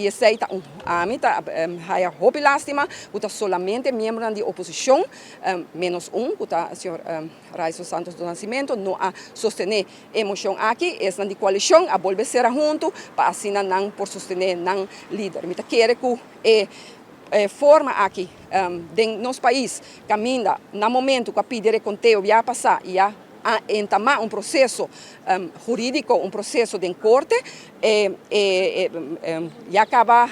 I esei ta un ami ta haya hopi lastima ku ta solamente miembronan di oposishon, menos un ku ta señor Rayson Santos do Nascimento, no a sostené e moshon aki. Esnan di koalishon a bolbe sera huntu pa asina nan por sostené nan lider. Mi ta kere ku e forma aki den nos pais kaminda na momento ku a pidi rekonteo ya pasá i a entamá un proseso hurídiko, un proseso den korte, ya kaba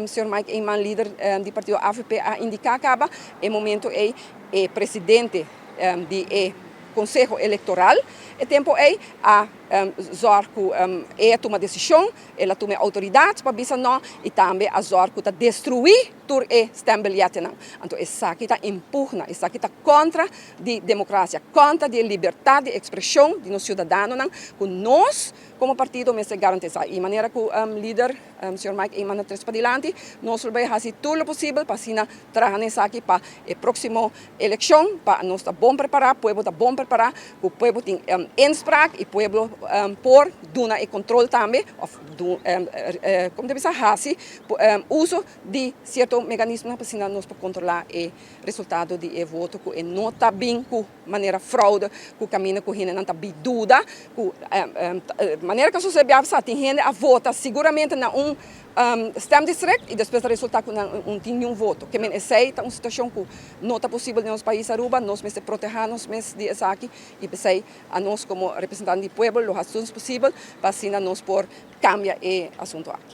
señor Mike Eman, lider di partido avp, a indiká kaba e momento ei e presidente di e Konseho Elektoral e tempu ei a zòrg ku e a tuma desishon, el a tuma e outoridat pa bisa nò i tambe a zòrg ku ta destruí tur e stembilyetenan. Anto esaki ta impugna, esaki ta kontra di demokrasia, kontra di e libertat di ekspreshon di nos siudadanonan ku nos komo partido mester garantisá. I manera ku lider señor Mike Eman a tres padilanti, nos lo bai hasi tur lo posibel pa asina traha na esaki pa e próksimo elekshon, pa nos ta bon prepará, pueblo ta bon prepará, ku pueblo tin inspraak i pueblo por duna e kontrol tambe òf komo ta bisa hasi uso di sierto meganismonan pa asina nos por kontrolá e resultado di e voto ku e no ta bin ku manera fraude, ku kaminda ku hendenan ta bi duda ku manera ku a sosode bia sa tin hende a vota siguramente na un stemdistrict i despues ta resulta ku nan no tin niun voto. Ke men esei ta un situashon ku no ta posibel den nos pais Aruba. Nos mester proteha nos mes di esaki i p'esei anos komo representante di pueblo lo hasi tur nos posibel pa asina nos por kambia e asunto aki.